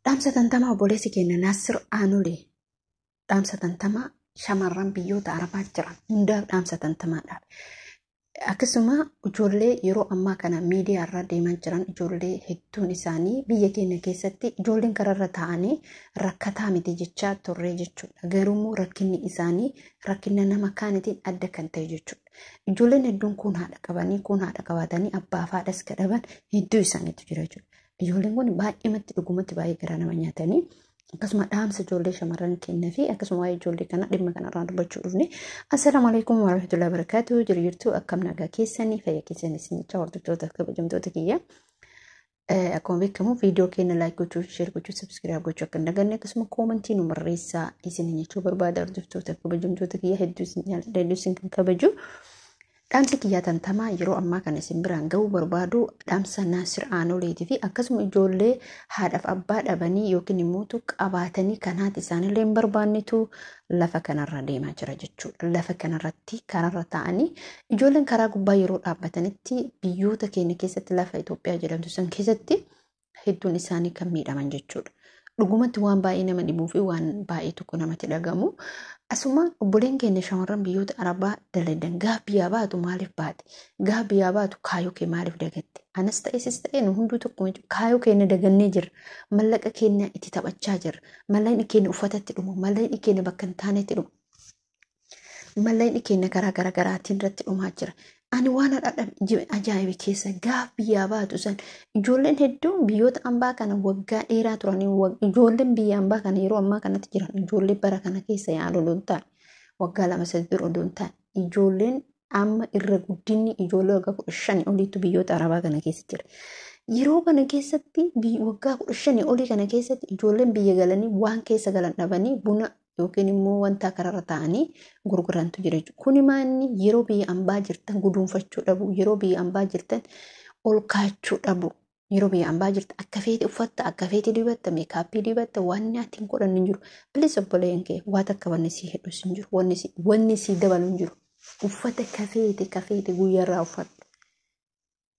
Dhaamsa tantamaa obboleessi keenya Naasir Aanulee dhaamsa tantamaa shamarran biyyoota Arabaa jiran hundaaf dhaamsa tantamaadha. Akkasuma ijoollee yeroo ammaa kana miidiyaarra deemaa jiran ijoollee hedduun isaanii biyya keenya keessatti ijoolleen kararra taa'anii rakkataa miti jechaa turre jechuudha. Garuummoo rakkinni isaanii rakkina nama kaanitiin adda kan ta'e jechuudha. Ijoolleen hedduun kun haadha qabanii kun haadha qabaatanii abbaa fi haadhas kadhaban hedduu isaaniitu jira jechuudha. Ijoolleen kun baay'eematti dhugumatti baay'ee garaa nama nyaatanii akkasuma dhaamsa ijoollee shamarran kennaa fi akkasuma waa'ee ijoollee kana dhimma kanarraa dubbachuu dhufne. Assalaamu alaikum warahmatullahi wabarakatuh. Jiru jirtu akkam nagaa keessanii fayya keessanii isin jecha hordoftoota kabajamtoota kiyya. Akkuma beekamu viidiyoo keenya like gochuu, share gochuu, subscribe gochuu akka hin daganne akkasuma koomantii nu barreessaa isin jechuu barbaada hordoftoota kabajamtoota kiyya hedduu isin jaalladha hedduu isin kan kabaju. Dhaamsi kiyyaa tantamaa yeroo ammaa kana isin biraan ga'uu barbaadu dhaamsa Naasir Aanoleetii fi akkasuma ijoollee haadhaaf abbaa dhabanii yookiin immoo qabaatanii kan haati isaanillee hin barbaannetu lafa kanarra deemaa jira jechuudha. Lafa kanarratti kararra taa'anii ijoolleen karaa gubbaa yeroo dhaabbatanitti biyyoota keenya keessatti lafa Itoophiyaa jedhamtu san keessatti hedduun isaanii kan miidhaman jechuudha. Dhugumatti waan baay'ee nama dhibuu fi waan baay'ee tokko namatti dhagamu. Asuma obboleen keenya shamarran biyyoota Arabaa dalagan gaaf biyyaa baatu maaliif baate? Gaaf biyyaa baatu kaayoo kee maaliif dagatte? Anas ta'e sis ta'e nu hunduu tokkuma jechuudha. Kaayoo keenya dagannee jirra. Mallaqa keenya itti taphachaa jirra. Mallaqni keenya uffatatti dhuma. Mallaqni keenya bakka hin taanetti dhuma. Mallaqni keenya karaa garaa garaatiin irratti dhumaa jira. Ani waan ajaa'ibe keessa gaaf biyyaa baatu san ijoolleen hedduun biyyoota ambaa kana waggaa dheeraa turanii ijoolleen biyya ambaa kana yeroo ammaa kanatti jiran ijoollee bara kana keessa yaa'an odoo hin taane waggaa 2-3 dura odoo hin taane ijoolleen amma irra guddinni ijoollee waggaa 15 oliitu biyyoota Arabaa kana keessa jira. Yeroo kana keessatti waggaa 15 olii kana keessatti ijoolleen biyya galanii waan keessa galan dhabanii buna yookiin immoo wanta kararra taa'anii gurgurantu jira jechuudha. Kuni maanni yeroo biyya ambaa jirtan guduunfachuu dhabu, yeroo biyya ambaa jirtan ol kaachuu dhabu, yeroo biyya ambaa jirtan akka feete uffatta, akka feete dibatta, meekaappii dibatta, waan nyaati hin godhanne hin jiru. Bilis obboleen kee waan takka wanni sii hedhus hin jiru, wanni sii dabalu hin jiru. Uffata ka feete guyyaarraa uffadhu.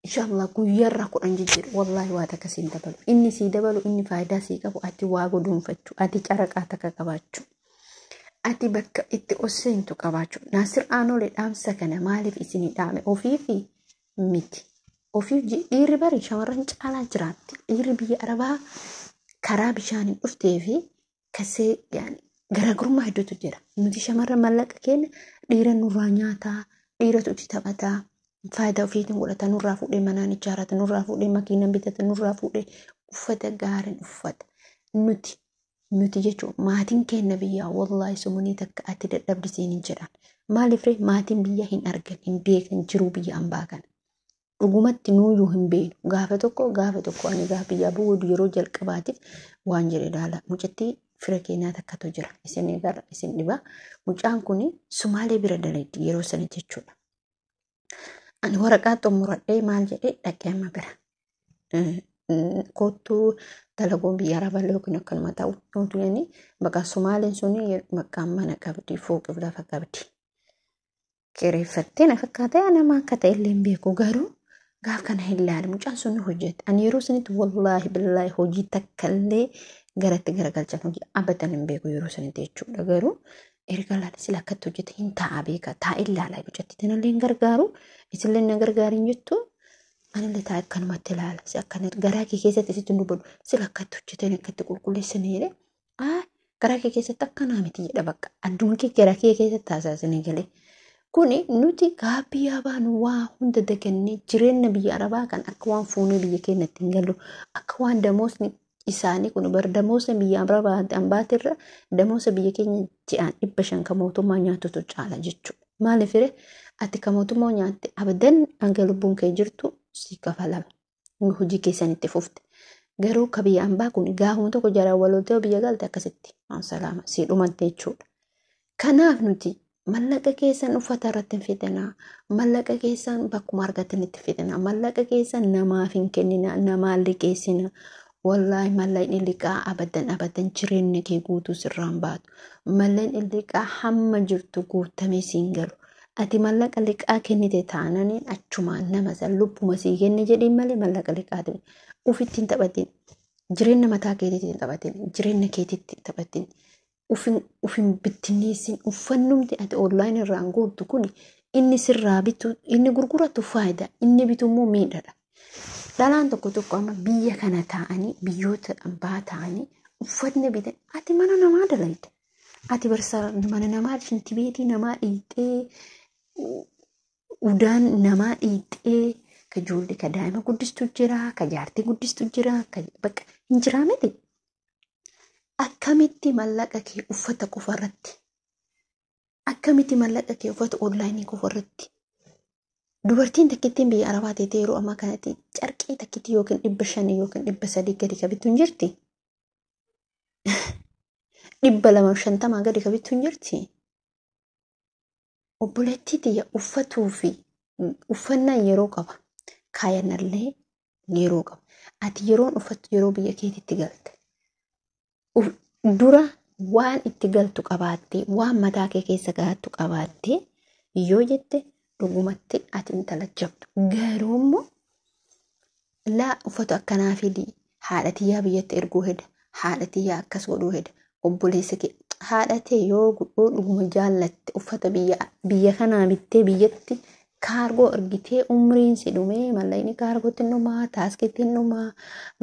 Inshallah guyyaarraa 10 jijjiiru. Wallaahi waan takka siin dabalu. Inni sii dabalu, inni faayidaa sii qabu, ati waa guduunfachuu, ati caraqaa takka qabaachuu. Ati bakka itti oseentu qabaachuu. Naasir Aanolee dhaamsa kana maaliif isinii dhaame? Ofiifi miti. Ofiif dhiirri bari shamarran caalaa jiraatti. Dhiirri biyya Arabaa karaa bishaaniin dhuftee fi kasee garaagarummaa hedduutu jira. Nuti shamarran mallaqa keenya dhiira nurraa nyaataa, dhiiratu itti taphataa, faayidaa ofiitiin godhata, nurraa fuudhee manaan ijaarrata, nurraa fuudhee makiinaan bitata, nurraa fuudhee uffata gaariin uffata. Nuti jechuun maatiin keenya biyyaa wallaahi sumunii takka ati dadhabdisiin hin jedhan. Maaliif ree maatiin biyya hin argan, hin beekan jiruu biyya ambaa kana. Dhugumatti nuuyyuu hin beeknu. Gaafa tokko ani gaafa biyyaa bu'u yeroo jalqabaatiif waan jedhe ilaala. Mucattii fira keenyaa takkatu jira. Isin gara isin dhiba. Mucaan kun Sumaalee bira dalagdi yeroo sana jechuudha. Ani waraqaa xumuradhee maal jedhee dhaqee amma bira. Kottuu dalaguun biyya Arabaa yookiin akkanuma ta'u yookiin inni bakka Sumaaleen suni maqaan mana qabdi fooqiif lafa qabdi. Kireeffattee na fakkaata nama akka ta'e illee hin beeku garuu gaaf kana hin ilaalu mucaan sun hojjette. Ani yeroo sanitti wallaahi billaahi hojii takka illee garatti garagalchan hojii abadan hin beeku yeroo sanitti jechuudha garuu erga laala sila akkatti hojjete hin taa'a beeka taa'e ilaala mucattii tanallee hin gargaaru isillee na gargaariin jettu. Anillee taa'e akkanumatti ilaala. Si akkana garaa kee keessatti sitti hin dubbadhu. Sila akkatti hojjetan akkatti qulqulleessanii jedhee. Garaa kee keessatti akkanaa miti jedha bakka. Adduma kee garaa kee keessatti haasa'anii galee. Kuni nuti gaafa biyyaa baanu waa hunda dagannee jireenya biyya Arabaa kan akka waan fuunee biyya keenyatti hin gallu. Akka waan damoosni isaanii kun bar damoosa biyya Arabaa ambaatirra damoosa biyya keenya ji'aan 500 kan mootummaa nyaatutu caala jechuudha. Maaliif ree ati kan mootummaa nyaatte abadan hanga lubbuun kee jirtu si kafalama. Hojii keessan itti fufte. Garuu ka biyya ambaa kun gaafuma tokko jalaan waloltee biyya galte akkasitti salaama si dhumatte jechuudha. Kanaaf nuti mallaqa keessan uffata irratti hin fixinaa. Mallaqa keessan bakkuma argatan itti fixinaa. Mallaqa keessan namaaf hin kenninaa. Namaan liqeessinaa. Wallaahi mallaqni liqaa abadan abadan jireenya kee guutuu sirraan baatu. Mallaqni liqaa hamma jirtu guutamee siin galu. Ati mallaqa liqaa kennite taananiin achumaan nama san lubbuma sii kenne jedhiin malee mallaqa liqaa ta'e. Ofitti hin taphatin. Jireenya mataa keetiitti hin taphatin. Jireenya keetiitti hin taphatin. Ufin bittinneessin. Uffannumti ati online irraan guurtu kun inni sirraa bitu, inni gurguratu faayidaa, inni bitu immoo miidhadha. Dhalaan tokko tokko amma biyya kana taa'anii, biyyoota ambaa ta'anii uffatni bitan, ati mana namaa dalayda. Ati barsa mana namaa shintibeetii namaa dhiixee, udaan namaa dhiixee, ka ijoollee ka daa'ima guddistu jira, ka jaartii guddistu jira, ka bakka hin jiraa miti. Akkamitti mallaqa kee uffata qofa irratti? Akkamitti mallaqa kee uffata onlaayinii qofa irratti? Dubartiin takkittiin biyya Arabaa teetee yeroo ammaa kanatti carqii takkitti yookiin 500 yookiin 300 gadi qabittu hin jirti. 250 gadi qabittu hin jirti. Obboleettii tiyya, uffatuu fi uffannaan yeroo qaba. Kaayannallee yeroo qaba. Ati yeroon uffattu yeroo biyya keetitti galte. Dura waan itti galtu qabaattee, waan mataa kee keessa kaa'attu qabaattee yoo jette, dhugumatti ati intala jabdu. Garuu immoo laa, uffata akkanaa fidii, haadha tiyyaa biyyatti erguu heda, haadha tiyyaa akkas godhuu heda, obboleessa kee, haadha tee yoo dhuguma jaallatte, uffata biyya kanaa bittee biyyatti kaargoo ergitee, umriin si dhumee, mallaqni kaargootti hin dhumaa, taaskitti hin dhumaa,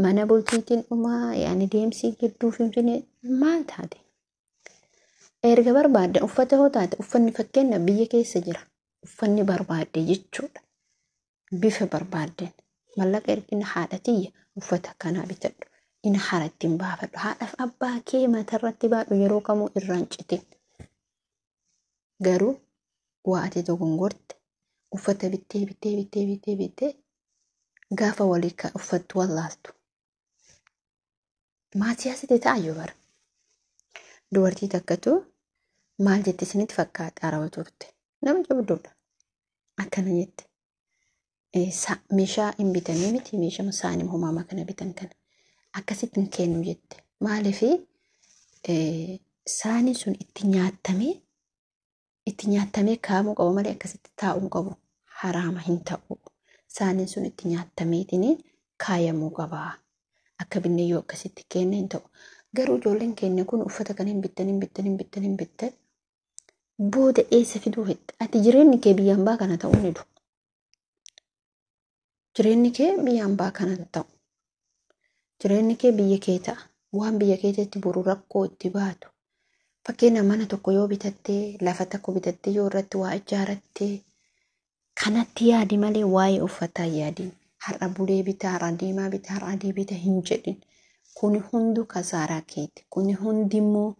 mana bultiitti hin dhumaa, yaani deemsi gidduu Finfinnee maal taate? Erga barbaadde uffata hoo taate, uffanni fakkeenya biyya keessa jira. Uffanni barbaadde jechuudha. Bifa barbaaddeen mallaqa ergina, haadha tiyya uffata akkanaa bitadhu. Ina hara ittiin baafadhu. Haadhaaf abbaa kee matarratti baadhu, yeroo kamuu irraan citin. Garuu waa ati dogongorte, uffata bittee bittee bittee bittee bittee gaafa walii uffattu wallaaltu. Maasiyaasiti ta'ayyuu bara. Dubartii takkatu maal jette isinitti fakkaata? Araba turte. Nama jabduudha. Akkana jette. Meeshaa hin bitanii miti, meeshaa saanii homaama kana bitan kana. Akkasitti hin kennu jette. Maaliif? Saaniin sun itti nyaatamee kaa'amuu qaba malee akkasitti taa'uu qabu. Haraama hin ta'u. Saaniin sun itti nyaatameetiin kaayamuu qaba. Akka binne yoo akkasitti kenne hin ta'u. Garuu ijoolleen keenya kun uffata kan hin bittan, hin bittan, hin bittan, hin bittan, booda eessa fiduu hidda? Ati jireenyi kee biyya hambaa kana ta'uu ni du. Jireenyi kee biyya hambaa kana ta'u. Jireenyi kee biyya kee ta'a. Waan biyya keetitti boru rakkoo itti baatu. Fakkeenya, mana tokko yoo bitattee, lafa tokko bitattee, yoo irratti waa ijaarrattee, kanatti yaadi malee waa'ee uffataa yaadin. Har'a bulee bitaa, har'a diimaa bitaa, har'a adii bitaa hin jedhin. Kuni hunduu kasaaraa keeti. Kuni hundi immoo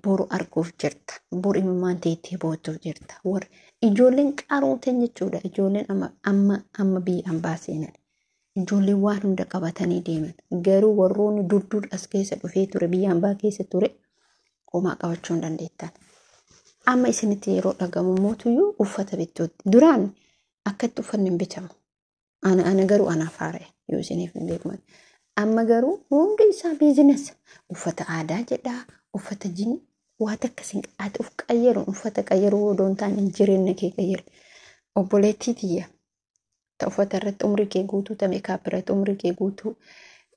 boru arguuf jirta. Boru imimmaan teettee bootuuf jirta. Warri ijoolleen qaruuteen jechuudha. Ijoolleen amma amma amma biyya hambaa seenan. Ijoolleen waan hunda qabatanii deeman. Garuu warroonni dur dur as keessa dhufee ture, biyya hambaa keessa ture, homaa qabachuu hin dandeettan. Amma isinitti yeroo dhagamu mootuyyuu uffata bittuutti. Duraan akkatti uffanni hin bitamu. Ana garuu anaaf haara'e yoo isiniif hin beekman. Amma garuu hundi isaa business. Uffata aadaa jedhaa, uffata jini, waan akkasiin ati of qayyaruun, uffata qayyaruu odoo hin taane jireenya kee qayyari. Obboleettii tiyya, ta uffata irratti umrii kee guutuu, ta makeup irratti umrii kee guutuu,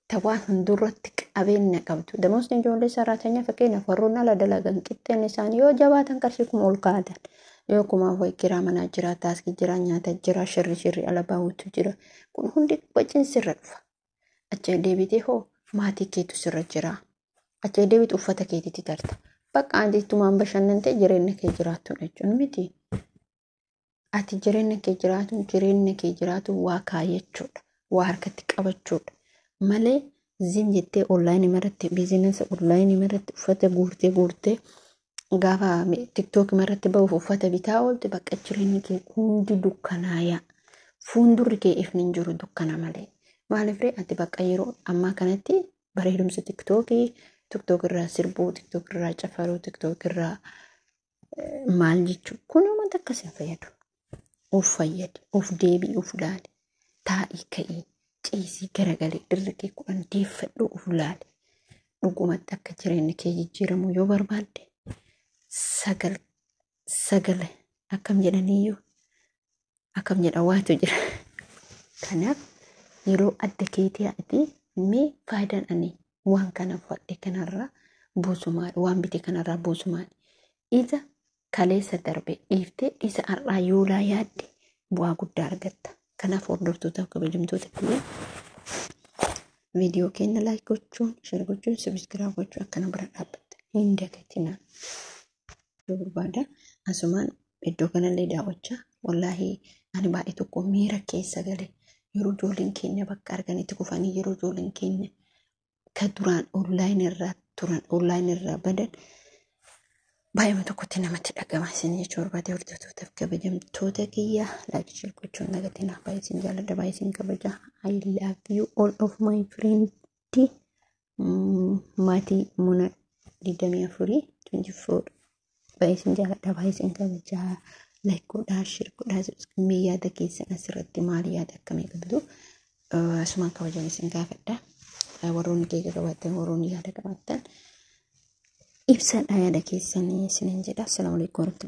ta waan hundurratti qabeenya qabdu. Damoosni ijoollee saraatanyaa, fakkeenyaaf warroonni ala dalagan, qixxeen isaanii yoo jabaatan qarshii 1000 ol kaa'atan. Yoo kumaaf wayi kiraa manaa jira, taaskii jira, nyaata jira, shirri shirri ala bahuutu jira. Kun hundi waciin sirra dhufa. Achi deebitee hoo maatii keetu sirra jira. Achi deebitu uffata keetitti tarta. Bakka ati ittumaan bashannantee jireenya kee jiraattu jechuun miti. Ati jireenya kee jiraatu waa kaayyachuudha. Waa harkatti qabachuudha. Malee zim jettee onlaayinii irratti, business onlaayinii irratti uffata guurtee guurtee, gaafa TikTok irratti bahuuf uffata bitaa oolte, bakka jireenyi kee hundi dukkanaayaa. Fuuldurri kee ifni hin jiru, dukkana malee. Maaliif ree? Ati bakka yeroo ammaa kanatti bareedumsa TikTokii, TikTok irraa sirbuu, TikTok irraa cafaruu, TikTok irraa maal jechuun kun uummata akkas hin fayyadu. Of fayyadi, of deebi'i, of laali, taa'ii ka'ii, ciisii garagalee, dirri kee kudhan deeffadhu, of laali. Dhugumatti akka jireenyi kee jijjiiramu yoo barbaadde, sagal sagale akkam jedhaniyyuu, akkam jedha, waatu jira. Kanaaf yeroo adda keetii ati Mee faayidaan ani waan kana fudhadhe kanarraa buusu maali? Waan bite kanarraa buusu maali? Isa kaleessa darbe dhiiftee isa har'aa yoolaa yaadde bu'aa guddaa argatta. Kanaaf hordoftootaaf kabajamtoota kiyya viidiyoo keenya like gochuun, share gochuun, subscribe gochuun akkana bira dhaabbatta. Hin dagatinaa. Barbaada. Asumaan iddoo kanallee daawwachaa wallaahi ani baay'ee tokko miira keessa gale yeroo ijoolleen keenya bakka arganitti kufanii yeroo ijoolleen keenya ka duraan online irraa turan online irraa badan baay'ee tokkotti namatti dhagama isin jechuu barbaade hordoftootaaf kabajamtoota kiyya like share gochuun dagatinaa baay'ee isin jaalladha baay'ee isin kabaja. I love you all of my friend maatii muna 24 24 baay'ee isin jaalladha baay'ee isin kabajaa. Like godhaa, share godhaa, mee yaada keessan asirratti maal yaada akkamii qabdu asumaan kabajan isin gaafadha. Warroonni keeka qabaattan warroonni yaada qabaattan ibsadha yaada keessanii isiniin jedha. Assalaamu alaikum warahmatullahi.